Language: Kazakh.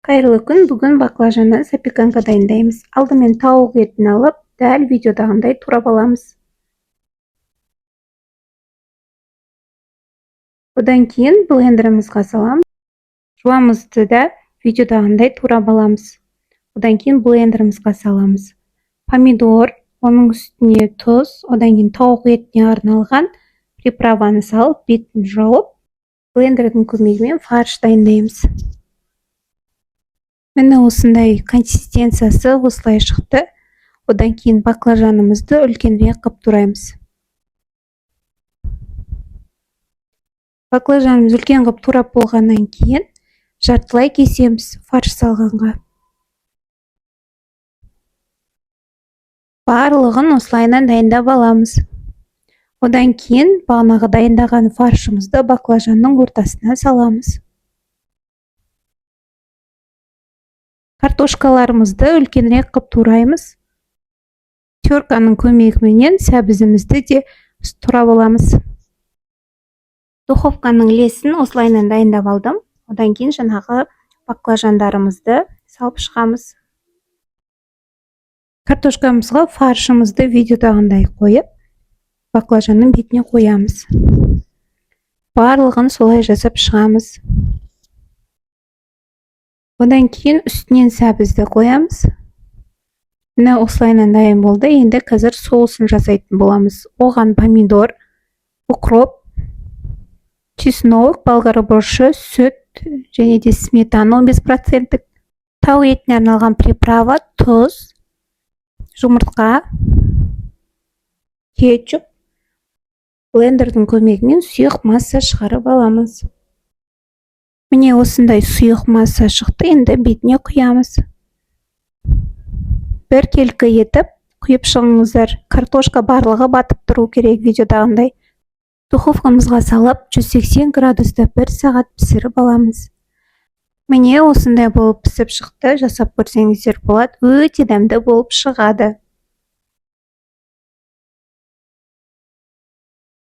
Қайырлы күн! Бүгін баклажаннан запеканка дайындаймыз. Алдымен тауық етін алып, дәл видеодағындай турап аламыз. Одан кейін блендерімізға саламыз. Жуамызды да видеодағындай турап аламыз. Одан кейін блендерімізға саламыз. Помидор, оның үстіне тұз, одан кейін тауық етіне арналған приправаны салып, бетін жауып, блендердің көмегімен фарш дайындаймыз. Міне, осындай консистенциясы осылай шықты. Одан кейін баклажанымызды үлкенірек қылып тураймыз. Баклажанымызды үлкен қылып турап болғаннан кейін жартылай кесеміз фарш салғанға. Барлығын осылайынан дайындап аламыз. Одан кейін бағанағы дайындаған фаршымызды баклажанның ортасына саламыз. Картошкаларымызды үлкенірек қылып тураймыз. Терканың көмегіменен сәбізімізді де турап аламыз. Духовканың лесін осылайынан дайындап алдым. Одан кейін жаңағы баклажандарымызды салып шығамыз. Картошкамызға фаршымызды видеодағындай қойып, баклажанның бетіне қоямыз. Барлығын солай жасап шығамыз. Одан кейін үстінен сәбізді қоямыз. Міне, осылайынан дайын болды. Енді қазір соусын жасайтын боламыз. Оған помидор, укроп, чеснок, болгар бұрышы, сүт және де сметана 15 проценттік, тауық етіне арналған приправа, тұз, жұмыртқа, кетчуп. Блендердің көмегімен сұйық масса шығарып аламыз. Міне, осындай сұйық масса шықты. Енді бетіне құямыз. Біркелкі етіп құйып шығыңыздар. Картошка барлығы батып тұру керек видеодағындай. Духовкамызға салып, 180 градуста бір сағат пісіріп аламыз. Міне, осындай болып пісіп шықты. Жасап көрсеңіздер болады, өте дәмді болып шығады.